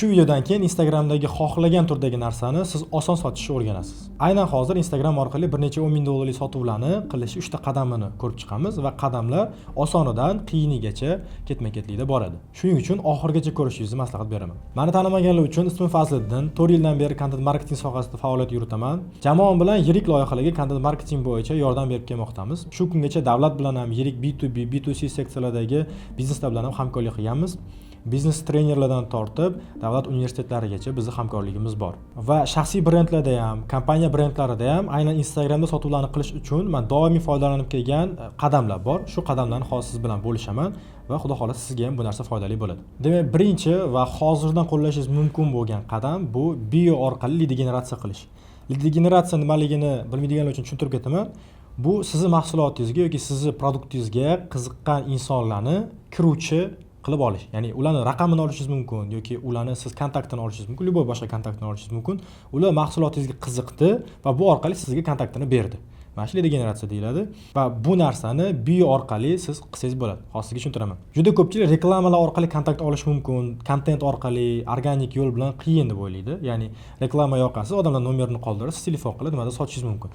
Shu videodan keyin Instagramdagi xohlagan turdagi narsani siz oson sotishni o'rganasiz. Aynan hozir Instagram orqali bir necha 10 ming dollarlik sotuvlarni qilish 3 ta qadamini ko'rib chiqamiz va qadamlar osonidan qiyinigacha ketma-ketlikda boradi. Shuning uchun oxirigacha ko'rishingizni maslahat beraman. Meni tanimaganlar uchun ismim Fazliddin, 4 yildan beri content marketing sohasida faoliyat yuritaman. Jamoam bilan yirik loyihalarga content marketing bo'yicha yordam berib kelmoqdamiz. Shu kungacha davlat bilan ham yirik B2B, B2C seksiyalardagi bizneslar bilan ham hamkorlik qilganmiz. Biznes trenerlardan tortib davlat universitetlarigacha bizni hamkorligimiz bor. Va shaxsiy brendlarda ham, kompaniya brendlarida ham aynan Instagramda sotuvlarni qilish uchun men doimiy foydalanib kelgan qadamlar bor. Shu qadamlarni hozir siz bilan bo'lishaman va xudo xohlasa sizga ham bu narsa foydali bo'ladi. Demak, birinchi va hozirdan qo'llashingiz mumkin bo'lgan qadam bu bio orqali lead generatsiya qilish. Lead generatsiya nimaligini bilmaydiganlar uchun tushuntirib ketaman. Bu sizni mahsulotingizga yoki sizni produktingizga qiziqqan insonlarni kiruvchi qilib olish. Ya'ni ularni raqamini olishingiz mumkin yoki ularni siz kontaktini olishingiz mumkin, любой boshqa kontaktini olishingiz mumkin. Ular mahsulotingizga qiziqdi va bu orqali sizga kontaktini berdi. Mana shu lead generatsiya deyiladi va bu narsani bio orqali siz qilsangiz bo'ladi. Hozir sizga tushuntiraman. Juda ko'pchilik reklamalar orqali kontakt olish mumkin, kontent orqali, organik yo'l bilan qiyin deb o'ylaydi. Ya'ni reklama yoqasiz, odamlar nomerini qoldirib, siz telefon qilib nimadir sotishingiz mumkin.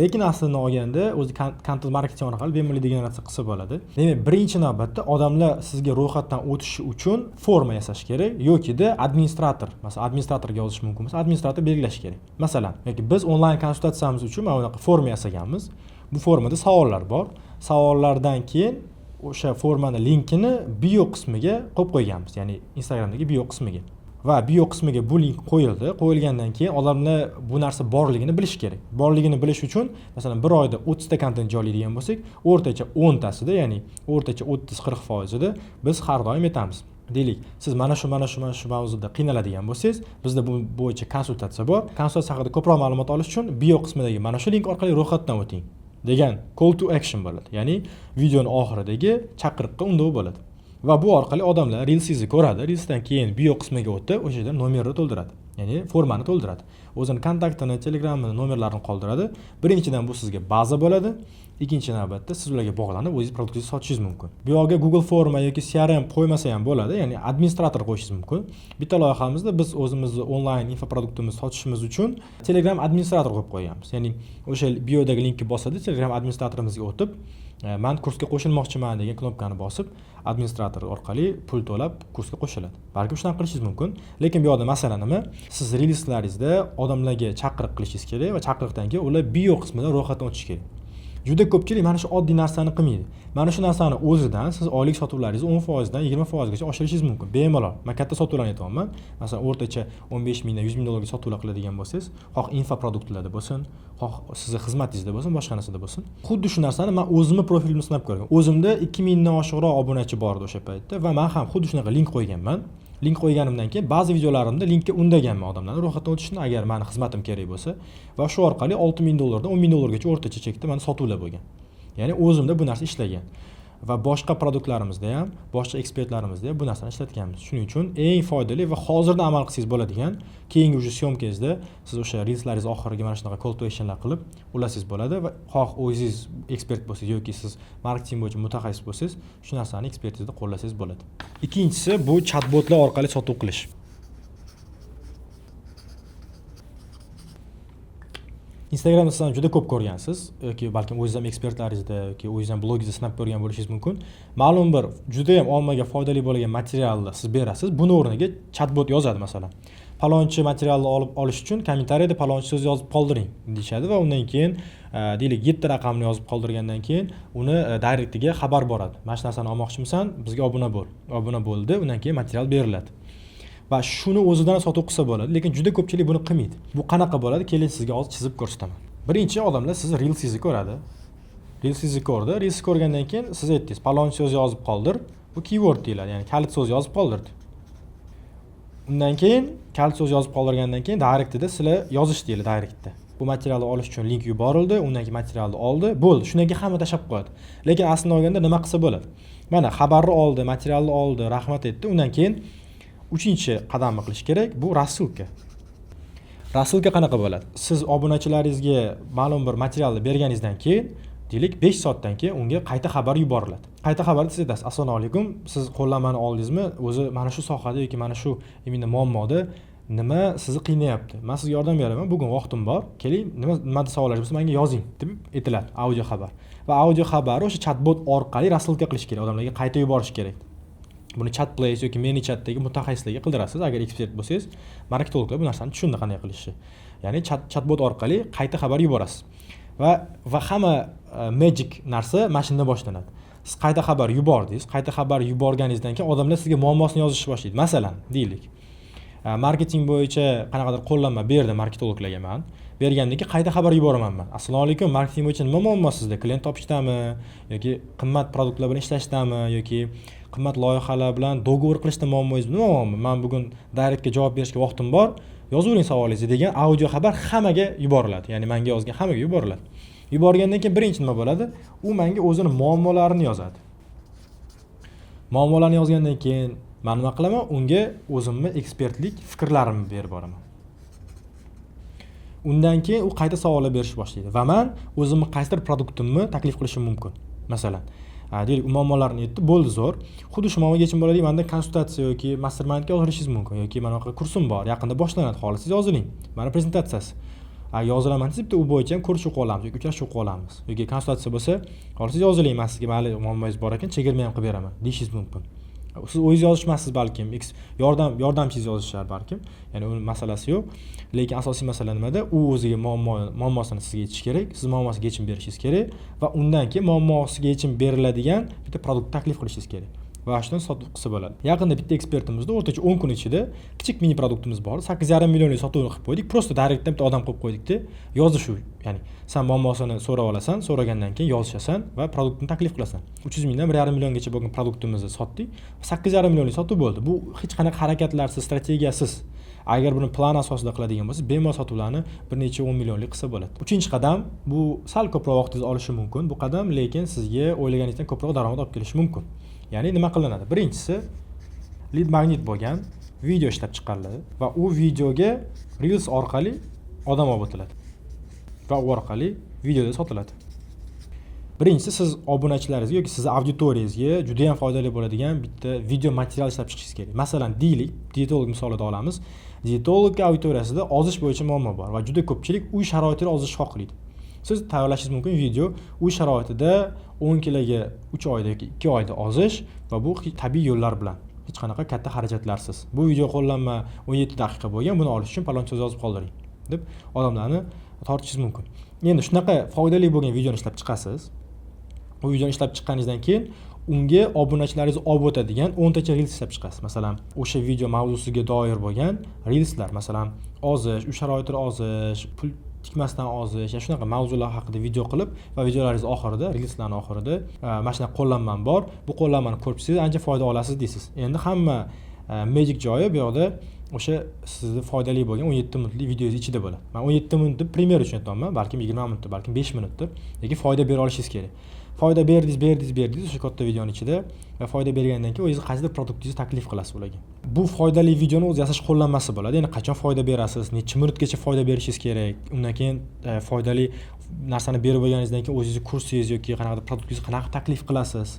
Lekin aslini olganda o'zi kontent marketing orqali bemalol lead generatsiya qilsa bo'ladi. Demak, birinchi navbatda odamlar sizga ro'yxatdan o'tishi uchun forma yasash kerak yokida administrator, masalan, administratorga yozish mumkin bo'lsa, administrator belgilash kerak. Masalan, yoki biz onlayn konsultatsiyamiz uchun mana bunaqa forma yasaganmiz. Bu formada savollar bor. Savollardan keyin o'sha formani linkini bio qismiga qo'yib qo'yganmiz, ya'ni Instagramdagi bio qismiga. Va bio qismiga bu link qo'yildi. Qo'yilgandan keyin odamlar bu narsa borligini bilishi kerak. Borligini bilish uchun, masalan, bir oyda 30 ta kontent joylaydigan bo'lsak, o'rtacha 10 tasida, ya'ni o'rtacha 30-40%ida biz har doim aytamiz. Deylik, siz mana shu, mana shu, mana shu mavzuda qiynaladigan bo'lsangiz, bizda bu bo'yicha konsultatsiya bor. Konsultatsiya haqida ko'proq ma'lumot olish uchun bio qismidagi mana shu link orqali ro'yxatdan o'ting degan call to action bo'ladi. Ya'ni videoni oxiridagi chaqiriqqa undov bo'ladi. Va bu orqali odamlar Reelsingizni ko'radi, Reelsdan keyin bio qismiga o'tib, o'sha yerda nomerni to'ldiradi. Ya'ni formani to'ldiradi. O'zini kontaktini, Telegramini, nomerlarini qoldiradi. Birinchidan bu sizga baza bo'ladi. Ikkinchi navbatda siz ularga bog'lanib o'zingiz produktingizni sotishingiz mumkin. Bu yoqga Google forma yoki CRM qo'ymasa ham bo'ladi, ya'ni administrator qo'yishingiz mumkin. Bitta loyihamizda biz o'zimizni onlayn infoproduktimizni sotishimiz uchun Telegram administrator qo'yib qo'yganmiz. Ya'ni o'sha biodagi linkka bosadi, Telegram administratorimizga o'tib, men kursga qo'shilmoqchiman degan knopkani bosib, administrator orqali pul to'lab kursga qo'shiladi. Balkim shunaqa qilishingiz mumkin, lekin bu yoqda masala nima? Siz reelslaringizda odamlarga chaqiriq qilishingiz kerak va chaqiriqdan keyin ular bio qismida ro'yxatdan o'tishi kerak. Juda ko'pchilik mana shu oddiy narsani qilmaydi. Mana shu narsani o'zidan siz oylik sotuvlaringizni 10% dan 20% gacha oshirishingiz mumkin. Bemalol. Men katta sotuvlarni aytyapman. Masalan, o'rtacha 15 mingdan 100 ming dollarga sotuvlar qiladigan bo'lsangiz, xoh infoproduktlarda bo'lsin, xoh sizni xizmatingizda bo'lsin, boshqa narsada bo'lsin. Xuddi shu narsani men o'zimni profilimda sinab ko'rgan. O'zimda 2000 dan oshiqroq obunachi bor edi o'sha paytda va men ham xuddi shunaqa link qo'yganman. Link qo'yganimdan keyin ba'zi videolarimda linkka undaganman odamlarni ro'yxatdan o'tishni, agar meni xizmatim kerak bo'lsa, va shu orqali 6000 dollardan 10 ming dollargacha o'rtacha chekda meni sotuvlar bo'lgan. Ya'ni o'zimda bu narsa ishlagan. Va boshqa produktlarimizda ham, boshqa ekspertlarimizda ham bu narsani ishlatganmiz. Shuning uchun eng foydali va hozirdan amal qilsangiz bo'ladigan, keyingi уже syomkangizda siz o'sha reelslaringiz oxiriga mana shunaqa call to actionlar qilib ulasangiz bo'ladi va xoh o'zingiz ekspert bo'lsangiz yoki siz marketing bo'yicha mutaxassis bo'lsangiz, shu narsani ekspertizada qo'llasangiz bo'ladi. Ikkinchisi bu chatbotlar orqali sotuv qilish. Instagramda siz ham juda ko'p ko'rgansiz yoki balkim o'zingiz ham ekspertlaringizda yoki o'zingiz ham blogingizda sinab ko'rgan bo'lishingiz mumkin. Ma'lum bir juda ham ommaga foydali bo'lgan materialni siz berasiz, buni o'rniga chatbot yozadi masalan. Palonchi materialni olib olish uchun kommentariyada palonchi so'z yozib qoldiring deyishadi va undan keyin deylik 7 raqamni yozib qoldirgandan keyin uni directiga xabar boradi. Mana shu narsani olmoqchimisan, bizga obuna bo'l. Obuna bo'ldi, undan keyin material beriladi. Va shuni o'zidan sotuv qilsa bo'ladi, lekin juda ko'pchilik buni qilmaydi. Bu qanaqa bo'ladi? Keling, sizga hozir chizib ko'rsataman. Birinchi odamlar sizni Reelsingizni ko'radi. Reelsingizni ko'rdi. Reels ko'rgandan keyin siz aytdingiz, palonchi so'z yozib qoldir. Bu keyword deyiladi, ya'ni kalit so'z yozib qoldirdi. Undan keyin kalit so'z yozib qoldirgandan keyin directida sizlar yozish deyiladi directda. Bu materialni olish uchun link yuborildi, undan keyin materialni oldi, bo'ldi. Shundan keyin hamma tashlab qo'yadi. Lekin aslini olganda nima qilsa bo'ladi? Mana xabarni oldi, materialni oldi, rahmat aytdi. Undan keyin uchinchi qadamni qilish kerak, bu рассылка. Рассылка qanaqa bo'ladi? Siz obunachilaringizga ma'lum bir materialni berganingizdan keyin Deylik, 5 soatdan keyin unga qayta xabar yuboriladi. Qayta xabarda siz aytasiz: "Assalomu alaykum, siz qo'llanmani oldingizmi? O'zi mana shu sohada yoki mana shu именно muammoda nima sizni qiynayapti? Man sizga yordam beraman, bugun vaqtim bor, keling, nimada savollaringiz bo'lsa, menga yozing", deb aytiladi audio xabar. Va audio xabarni o'sha chatbot orqali рассылка qilish kerak, odamlarga qayta yuborish kerak. Buni Chat Place yoki ManyChatdagi mutaxassislarga qildirasiz agar ekspert bo'lsangiz. Marketologlar bu narsani tushundi qanday qilishni. Ya'ni chatbot orqali qayta xabar yuborasiz va hamma magic narsa mana shundan boshlanadi. Siz qayta xabar yubordingiz, qayta xabar yuborganingizdan keyin odamlar sizga muammosini yozishni boshlaydi. Masalan, deylik, marketing bo'yicha qanaqadir qo'llanma berdim marketologlarga. Man bergandan keyin qayta xabar yuboraman man: "Assalomu alaykum, marketing bo'yicha nima muammo sizda? Klient topishdami yoki qimmat produktlar bilan ishlashdami yoki qimmat loyihalar bilan договор qilishda muammoyingiz nima muammo? Man bugun directga javob berishga vaqtim bor, yozavering savolingizni", degan audio xabar hammaga yuboriladi, ya'ni manga yozgan hammaga yuboriladi. Yuborgandan keyin birinchi nima bo'ladi? U manga o'zini muammolarini yozadi. Muammolarni yozgandan keyin man nima qilaman? Unga o'zimni ekspertlik fikrlarimni berib boraman. Undan keyin u qayta savollar berishni boshlaydi va man o'zimni qaysidir produktimni taklif qilishim mumkin. Masalan, deylik, u muammolarni aytdi, bo'ldi, zo'r, xuddi shu muammoga yechim bo'ladi, manda konsultatsiya yoki mastermindga yozilishingiz mumkin yoki mana bunaqa kursim bor, yaqinda boshlanadi, xohlasangiz yoziling, mana prezentatsiyasi. Yozilaman desa, bitta u bo'yicha ham ko'rishuv qilib olamiz yoki uchrashuv qilib olamiz yoki konsultatsiya bo'lsa, xohlasangiz yoziling, man sizga, mayli, muammongiz bor ekan, chegirma ham qilib beraman deyishingiz mumkin. Siz o'zingiz yozishmassiz balkim, yordamchingiz yozishar balkim, ya'ni uni masalasi yo'q. Lekin asosiy masala nimada? U o'ziga muammosini sizga aytishi kerak, siz muammosiga yechim berishingiz kerak va undan keyin muammosiga yechim beriladigan bitta produkt taklif qilishingiz kerak va shundan sotuv qilsa bo'ladi. Yaqinda bitta ekspertimizda o'rtacha 10 kun ichida kichik mini produktimiz bor, 8,5 millionlik sotuvni qilib qo'ydik. Просто directdan bitta odam qo'yib qo'ydikda, yozishuv, ya'ni san muammosini so'rab olasan, so'ragandan keyin yozishasan va produktni taklif qilasan. 300 mingdan 1,5 milliongacha bo'lgan produktimizni sotdik, 8,5 millionlik sotuv bo'ldi. Bu hech qanaqa harakatlarsiz, strategiyasiz. Agar buni plan asosida qiladigan bo'lsa, bemalol sotuvlarni bir necha o'n millionlik qilsa bo'ladi. Uchinchi qadam, bu sal ko'proq vaqtingizni olishi mumkin bu qadam, lekin sizga o'ylaganingizdan ko'proq daromad olib kelishi mumkin. Ya'ni nima qilinadi? Birinchisi, lead magnet bo'lgan video ishlab chiqariladi va u videoga reels orqali odam olib o'tiladi va u orqali videoda sotiladi. Birinchisi, siz obunachilaringizga yoki sizni auditoriyangizga juda yam foydali bo'ladigan bitta video material ishlab chiqishingiz kerak. Masalan, deylik, dietolog misolida olamiz. Dietolog auditoriyasida ozish bo'yicha muammo bor va juda ko'pchilik uy sharoitida ozishni xohlaydi. Siz tayyorlashingiz mumkin video: uy sharoitida 10 kiloga 3 oyda yoki 2 oyda ozish va bu tabiiy yo'llar bilan, hech qanaqa katta xarajatlarsiz. Bu video qo'llanma 17 daqiqa bo'lgan, buni olish uchun paloncha so'z yozib qoldiring, deb odamlarni tortishingiz mumkin. Endi shunaqa foydali bo'lgan videoni ishlab chiqasiz. U videoni ishlab chiqqaningizdan keyin unga obunachilaringizni olib o'tadigan 10 tacha reels ishlab chiqasiz. Masalan, o'sha video mavzusiga doir bo'lgan reelslar, masalan, ozish, uy sharoitida ozish, pul tikmasdan ozish, yani shunaqa mavzular haqida video qilib va videolaringiz oxirida, reelslarni oxirida "Mana shunaqa qo'llanmam bor, bu qo'llanmani ko'rib chiqsangiz, ancha foyda olasiz", deysiz. Endi hamma magic joyi bu yoqda, o'sha sizni foydali bo'lgan 17 minutlik videongiz ichida bo'ladi. Man 17 minut deb пример uchun aytyapman, balkim 20 minutdir, balkim 5 minutdir, lekin foyda bera olishingiz kerak. Foyda berdingiz, berdingiz, berdingiz o'sha katta videoni ichida va foyda bergandan keyin o'zingiz qaysidir produktingizni taklif qilasiz ularga. Bu foydali videoni o'zi yasash qo'llanmasi bo'ladi, ya'ni qachon foyda berasiz, necha minutgacha foyda berishingiz kerak, undan keyin foydali narsani berib bo'lganingizdan keyin o'zingizni kursingiz yoki qanaqadir produktingizni qanaqa taklif qilasiz,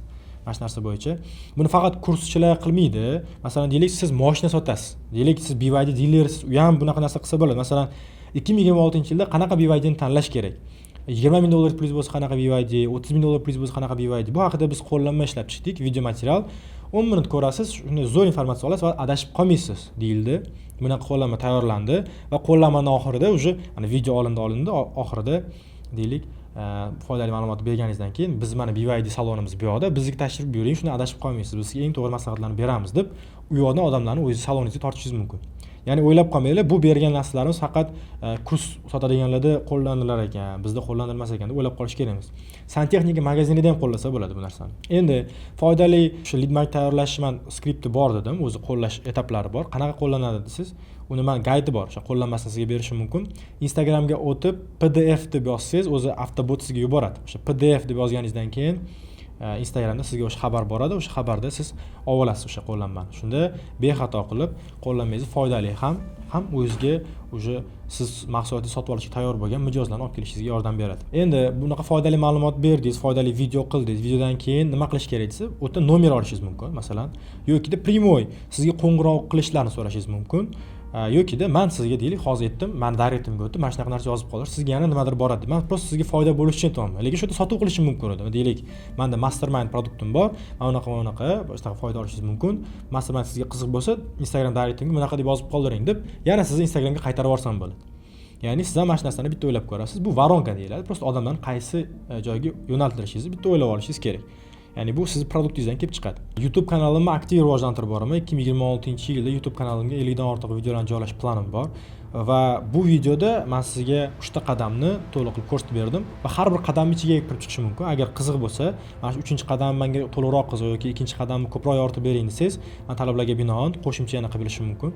mana shu narsa bo'yicha. Buni faqat kurschilar qilmaydi. Masalan, deylik, siz moshina sotasiz, deylik, siz BYD dilersiz, u ham bunaqa narsa qilsa bo'ladi. Masalan, 2026-yilda qanaqa BYDni tanlash kerak, 20 ming dollar pulingiz bo'lsa qanaqa BYD, 30 ming dollar pulingiz bo'lsa qanaqa BYD, bu haqida biz qo'llanma ishlab chiqdik, video material. 10 minut ko'rasiz, shunda zo'r informatsiya olasiz va adashib qolmaysiz, deyildi. Bunaqa qo'llanma tayyorlandi va qo'llanmani oxirida уже mana video olindi, oxirida, deylik, foydali ma'lumot berganingizdan keyin: "Biz mana BYD salonimiz bu yoqda, bizga tashrif buyuring, shunda adashib qolmaysiz, biz sizga eng to'g'ri maslahatlarni beramiz", deb u yoqdan odamlarni o'zingiz saloningizga tortishingiz mumkin. Ya'ni o'ylab qolmanglar, bu bergan narsalarimiz faqat kurs sotadiganlarda qo'llanilar ekan, bizda qo'llanilmas ekan, deb o'ylab qolish kerak emas. Santexnika magazinida ham qo'llasa bo'ladi bu narsani. Endi foydali o'sha lead magnet tayyorlash, man skripti bor dedim, o'zi qo'llash etaplari bor. Qanaqa qo'llanadi desangiz, uni man gaydi bor, o'sha qo'llanmasini sizga berishim mumkin. Instagramga o'tib, PDF deb yozsangiz, o'zi avtobot sizga yuboradi. O'sha PDF deb yozganingizdan keyin Instagramda sizga o'sha xabar boradi, o'sha xabarda siz olib olasiz o'sha qo'llanmani. Shunda bexato qilib qo'llanmangizni foydali ham ham o'zizga уже siz mahsulotni sotib olishga tayyor bo'lgan mijozlarni olib kelishingizga yordam beradi. Endi bunaqa foydali ma'lumot berdingiz, foydali video qildingiz, videodan keyin nima qilish kerak desa, u yerda nomer olishingiz mumkin masalan, yokida прямой sizga qo'ng'iroq qilishlarini so'rashingiz mumkin, yokida man sizga, deylik, hozir aytdim, mani directimga o'tib, mana shunaqa narsa yozib qoldir, sizga yana nimadir boradi. Man просто sizga foyda bo'lishi uchun aytyapman, lekin shu yerda sotuv qilishim mumkin edi. Deylik, manda mastermind продукт im bor, mana bunaqa, mana bunaqa, shunaqa foyda olishingiz mumkin, mastermind sizga qiziq bo'lsa, Instagram directimga bunaqa deb yozib qoldiring deb yana sizni Instagramga qaytarib yuborsam bo'ladi. Ya'ni siz ham mana shu narsani bitta o'ylab ko'rasiz. Bu воронка deyiladi, просто odamlarni qaysi joyga yo'naltirishingizni bitta o'ylab olishingiz kerak. Ya'ni bu sizni продукт ingizdan kelib chiqadi. YouTube kanalimni aktiv rivojlantirib boraman. 2026-yilda YouTube kanalimga 50 dan ortiq videolarni joylash planim bor va bu videoda man sizga uchta qadamni to'liq qilib ko'rsatib berdim va har bir qadamni ichiga kirib chiqishi mumkin. Agar qiziq bo'lsa, mana shu uchinchi qadam menga to'liqroq qiziq yoki ikkinchi qadamni ko'proq yoritib bering desangiz, man talablarga binoan qo'shimcha yana qilib berishim mumkin.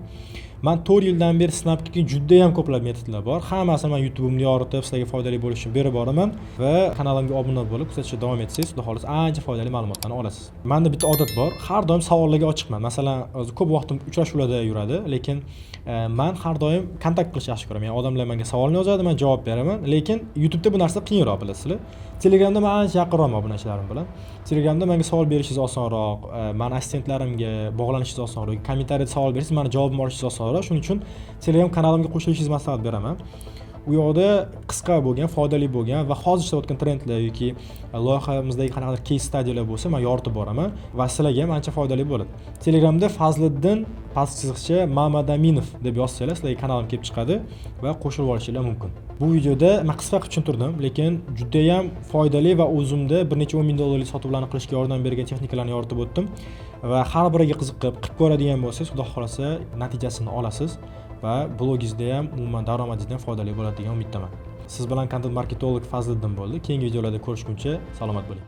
Man 4 yildan beri sinab ketgan judayam ko'plab metodlar bor, hammasini man YouTube'imda yoritib, sizlarga foydali bo'lishi uchun berib boraman va kanalimga obuna bo'lib, kuzatishda davom etsangiz, xudo xohlasa, ancha foydali ma'lumotlarni olasiz. Manda bitta odat bor, har doim savollarga ochiqman. Masalan, hozir ko'p vaqtim uchrashuvlarda yuradi, lekin man har doim kontakt qilishni yaxshi ko'raman. Ya'ni odamlar menga savolni yozadi, man javob beraman, lekin YouTubeda bu narsa qiyinroq, bilasizlar. Telegramda man ancha yaqinroqman obunachilarim bilan. Telegramda menga savol berishingiz osonroq, mani assistentlarimga bog'lanishingiz osonroq, kommentariyada savol bersangiz, mani javobimni olishingiz osonroq. Shuning uchun Telegram kanalimga qo'shilishingizni maslahat beraman. U yoqda qisqa bo'lgan, foydali bo'lgan va hozir ishlayotgan trendlar yoki loyihamizdagi qanaqadir case studylar bo'lsa, man yoritib boraman va sizlarga ham ancha foydali bo'ladi. Telegramda Fazliddin_Mamadaminov deb yozsanglar, sizlarga kanalim kelib chiqadi va qo'shilib olishinglar mumkin. Bu videoda man qisqa qilib tushuntirdim, lekin judayam foydali va o'zimda bir necha o'n ming dollarlik sotuvlarni qilishga yordam bergan texnikalarni yoritib o'tdim va har biriga qiziqib qilib ko'radigan bo'lsangiz, xudo xohlasa, natijasini olasiz va blogingizda ham, umuman daromadingizda ham foydali bo'ladi degan umiddaman. Siz bilan kontent marketolog Fazliddin bo'ldi. Keyingi videolarda ko'rishguncha salomat bo'ling.